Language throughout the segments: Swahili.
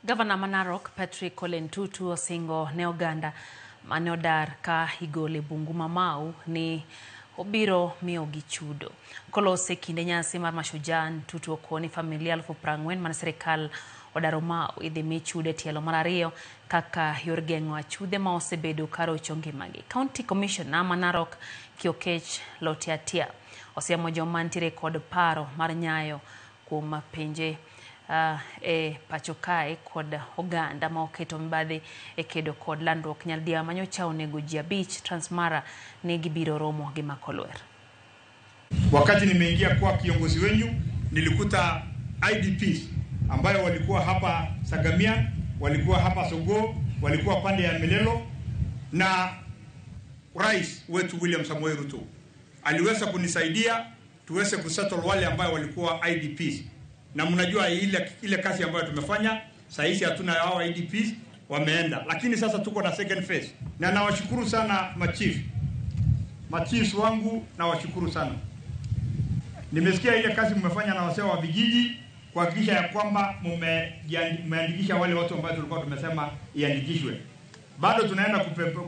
Gavana ma Narok Patrick Ole Ntutu osingo ne oganda mane odar ka igole bungu ma Mau ni obiro miyogi chudo. Kolose kinde nyasi mar Mashujaa, Ntutu okoni familia 40,000 mane sirikal odaro Mau idhi mi chudo e tielo mar ariyo kaka yor geng'o achudhe ma osebedo karocho ngimagi. County Commissioner ma Narok Kiokech Lotiatia osiemo joma ntiere kod paro mar nyayo kuom pinje e pacho kae kod oganda ma oketo mibadhi e kedo kod landruok nyaldiema manyocha onego ji 5 Transmara ni gibiro romo gi mako lwer. Wakati nimeingia kuwa kiongozi wenyu nilikuta IDPs ambayo walikuwa hapa Sagamia, walikuwa hapa Sogo, walikuwa pande ya Melelo, na rais wetu William Samoei Ruto aliweza kunisaidia tuweze kusettle wale ambayo walikuwa IDPs. Na mnajua ile kazi ambayo tumefanya, saa hizi hatuna hao IDPs wameenda. Lakini sasa tuko na second phase. Na nawashukuru sana machief. Machiefs wangu nawashukuru sana. Nimesikia ile kazi mmefanya na wasee wa vijiji kuhakikisha ya kwamba mmeandikisha wale watu ambao tulikuwa tumesema iandikishwe. Bado tunaenda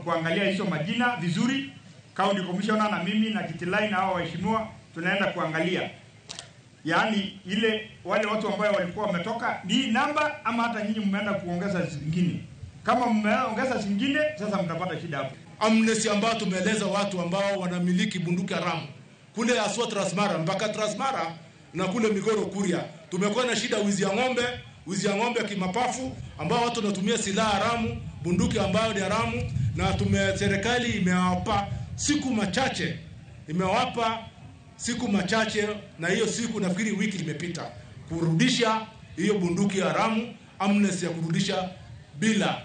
kuangalia hizo majina vizuri. County Commissioner na mimi na Kitilai na hao waheshimiwa tunaenda kuangalia. Yaani ile wale watu ambao walikuwa wametoka ni namba ama hata nyinyi mmeenda kuongeza zingine. Kama mmeongeza zingine sasa mtapata shida hapo. Amnesty ambayo tumeeleza watu ambao wanamiliki bunduki haramu kule Aswa Transmara mpaka Transmara na kule Migoro Kuria, tumekuwa na shida wizi ya ng'ombe, wizi ya ng'ombe kimapafu ambao watu wanatumia silaha haramu, bunduki ambayo ni haramu, na serikali imewapa siku machache, imewapa siku machache, na hiyo siku nafikiri wiki imepita, kurudisha hiyo bunduki haramu, amnesty ya kurudisha bila